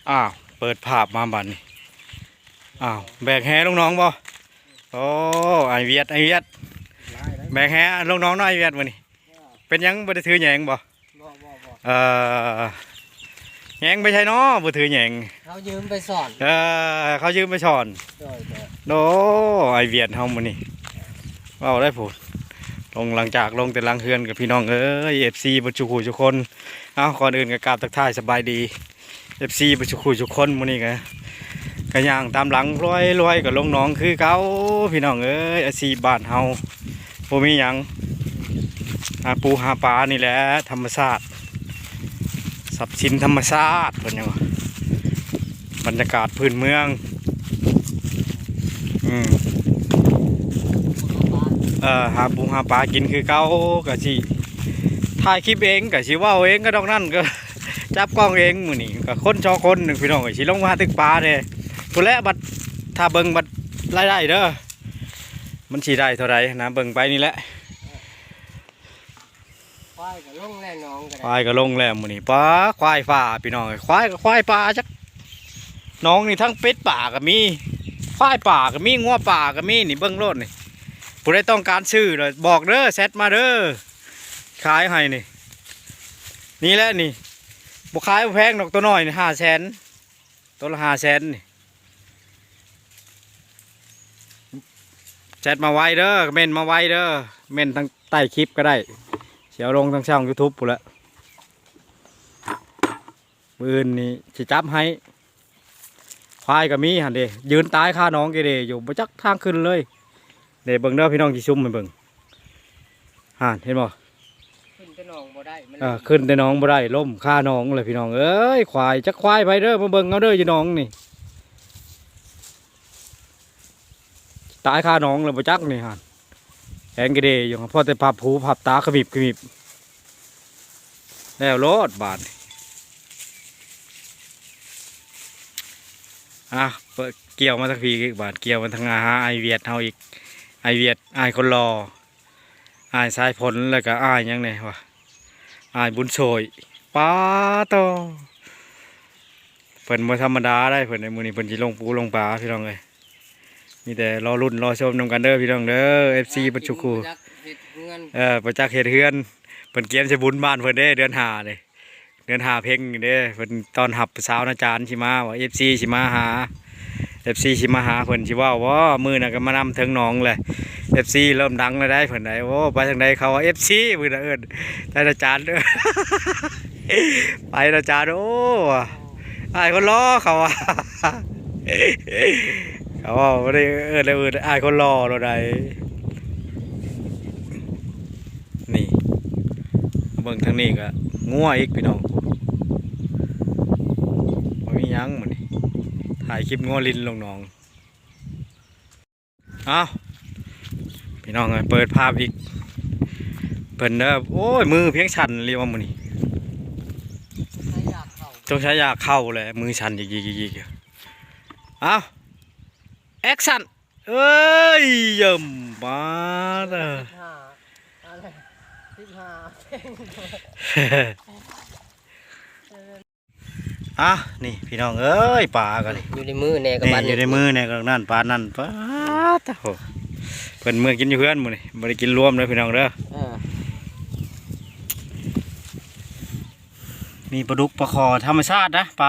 ອ້າວ ເປີດພາບມາບາດນີ້ ອ້າວ ແບກແຫລົງໜອງບໍ່? ໂອ້ ອ້າຍວຽດ ອ້າຍວຽດ ແບກແຫລົງໜອງເນາະ ອ້າຍວຽດ ມື້ນີ້ ເປັນຫຍັງບໍ່ໄດ້ຖືແຫຍງບໍ່? ບໍ່ ບໍ່ ບໍ່ ເອີ ແຫຍງໄປໃສເນາະ ບໍ່ຖືແຫຍງ? ເຂົາຢືມໄປສອນ ເອີ ເຂົາຢືມໄປສອນ ໂດຍ ໂດຍ ໂອ້ ອ້າຍວຽດເຮົາມື້ນີ້ ເວົ້າໄດ້ພຸ້ນ ລົງ ຫຼັງຈາກລົງແຕ່ຫຼັງເຮືອນກັບ ພີ່ນ້ອງເອີຍ ເອັຟຊີ ເບິດສູ່ຜູ້ສູ່ຄົນ. ເອົ້າ ກ່ອນອື່ນກໍກາບທັກທາຍສະບາຍດີ ເອັຟຊີ ເບິດສູ່ຜູ້ສູ່ຄົນ. ມື້ນີ້ກໍ ກໍຍ່າງຕາມຫຼັງລອຍໆ ກໍລົງໜອງຄືເກົ່າ ພີ່ນ້ອງເອີຍ. ອາຊີບບ້ານເຮົາບໍ່ມີຫຍັງ ຫາປູຫາປານີ້ແຫຼະ ທຳມະຊາດ ຊັບສິນທຳມະຊາດ ເພິ່ນຫຍັງວ່າ ບັນຍາກາດພື້ນເມືອງ ອືມ ເອີ ຫາປູຫາປາກິນຄືເກົ່າ ກະຊິຖ່າຍຄລິບເອງ ກະຊິເວົ້າເອງ ກະດອກນັ້ນ ກະຈັບກ້ອງເອງ. ມື້ນີ້ກະຄົນສອງຄົນໜຶ່ງ ພີ່ນ້ອງເອີຍ ຊິລົງມາຫາຕຶກປາເດ້ ພຸ້ນແຫຼະ. ບັດ ຖ້າເບິ່ງບັດລາຍໄດ້ເດີ ມັນຊິໄດ້ເທົ່າໃດນະ ເບິ່ງໄປນີ້ແຫຼະ. ຄວາຍກໍລົງແລ້ວ ໜອງກໍໄດ້ ຄວາຍກໍລົງແລ້ວມື້ນີ້. ປາ ຄວາຍປ່າ ພີ່ນ້ອງເອີຍ ຄວາຍກໍຄວາຍປ່າ ຈັກໜອງນີ້ ທັງເປັດປ່າກໍມີ ຄວາຍປ່າກໍມີ ງົວປ່າກໍມີ. ນີ້ເບິ່ງໂລດນີ້ ຜູ້ໃດຕ້ອງການຊື້ລະບອກເດີ ແຊັດມາເດີ ຂາຍໃຫ້ນີ້. ນີ້ແຫຼະນີ້ ບໍ່ຂາຍບໍ່ແພງດອກ ໂຕນ້ອຍນີ້ຫ້າແສນ ໂຕລະຫ້າແສນນີ້ ແຊັດມາໄວເດີ ເມັ້ນມາໄວເດີ ເມັ້ນທາງໃຕ້ຄລິບກໍໄດ້ ຊິເອົາລົງທາງຊ່ອງຢູທູບພຸ້ນແຫຼະ. ມື້ອື່ນນີ້ຊິຈັບໃຫ້. ຄວາຍກໍມີຫັ້ນເດ້ ຢືນຕາຍຄາໜອງເກເດຢູ່ ບໍ່ຈັກທາງຂຶ້ນເລີຍ. ເດ້ ເບິ່ງເດີ ພີ່ນ້ອງ ຊິຊູມໃຫ້ເບິ່ງ ຫັ້ນ ເຫັນບໍ່? ຂຶ້ນແຕ່ໜອງບໍ່ໄດ້ ມັນ ເອີ ຂຶ້ນແຕ່ໜອງບໍ່ໄດ້ ລົ້ມຄາໜອງເລີຍ ພີ່ນ້ອງເອີຍ. ຄວາຍ ຈັກຄວາຍໃຜເດີ ມາເບິ່ງເອົາເດີ ຢູ່ໜອງນີ້ ຕາຍຄາໜອງແລ້ວບໍ່ຈັກນີ້ຫັ້ນ ແຂງກະເດຢູ່ ພໍແຕ່ພັບຫູພັບຕາຂະມິບຂະມິບ. ແລ້ວໂລດບາດນີ້ ອ່ະ ເປີດ ກ່ຽວມາທາງພີ້ອີກບາດ ກ່ຽວມາທາງ ຫາອ້າຍວຽດເຮົາອີກ ອ້າຍວຽດ ອ້າຍຄົນຫຼໍ່ ອ້າຍສາຍຝົນ ແລ້ວກະອ້າຍຫຍັງແດ່ວະ ອ້າຍບຸນໂຊຍ. ປາໂຕ ເພິ່ນບໍ່ທຳມະດາໄດ໋ ເພິ່ນ ມື້ນີ້ເພິ່ນຊິລົງປູລົງປາ ພີ່ນ້ອງເອີຍ. ມີແຕ່ລໍລຸ້ນລໍຊົມນຳກັນເດີ ພີ່ນ້ອງເດີ ເອັຟຊີ ເອີ ເບິດສູ່ຜູ້ ເອີ ບໍ່ຈັກເຮັດເຮືອນ ເພິ່ນກຽມຊິບຸນບ້ານເພິ່ນເດ້ ເດືອນຫ້ານີ້ ເດືອນຫ້າເພັງນີ້ເດ້ ເພິ່ນຕ້ອນຮັບສາວນາຈານຊິມາວ່າ ເອັຟຊີ ຊິມາຫາ ເອັຟຊີ ຊິມາຫາ ເພິ່ນຊິເວົ້າບໍ່? ມື້ນັ້ນກໍມານຳເຖິງໜອງແຫຼະ ເອັຟຊີ ເລີ່ມດັງແລ້ວໄດ໋ ເພິ່ນໄດ໋. ໂອ້ ໄປທາງໃດເຂົາວ່າ ເອັຟຊີ ເພິ່ນເອີ້ນ ໄດ້ນາຈານ ໄປນາຈານ. ໂອ້ ອ້າຍຄົນຫຼໍ່ ເຂົາວ່າ ເຂົາເວົ້າບໍ່ໄດ້ເອີ້ນແລ້ວ ເອີ້ນອ້າຍຄົນຫຼໍ່ໂລດໃດ໋. ນີ້ ເບິ່ງທາງນີ້ກໍງົວອີກ ພີ່ນ້ອງ ບໍ່ມີຫຍັງມື້ນີ້ ຖ່າຍຄລິບງົວຫຼິ້ນລົງໜອງ. ເອົ້າ ພີ່ນ້ອງເອີຍ ເປີດພາບອີກ ເພິ່ນເດີ. ໂອ້ຍ ມືພຽງສັ່ນເລີຍວ່າມື້ນີ້ ສົງໄສຢາກເຂົ້າ ສົງໄສຢາກເຂົ້າແຫຼະ ມືສັ່ນຍິກໆ. ເອົ້າ ແອັກຊັນ ເອີຍ ຢ້ຳ ປາດ ສິບຫ້າ ອັນ ສິບຫ້າ ອ່ະ ນີ້ພີ່ນ້ອງເອີຍ ປາກໍນີ້ ຢູ່ໃນມືແດ່ກໍ ນີ້ ບາດນີ້ ຢູ່ໃນມືແດ່ກໍນັ້ນ ປານັ້ນ ປາດ ໂອ້ ເພິ່ນເມືອກິນຢູ່ເຮືອນມື້ນີ້ ບໍ່ໄດ້ກິນລວມເດີພີ່ນ້ອງເດີ. ເອີ ມີປາດຸກປາຄໍທຳມະຊາດນະ ປາ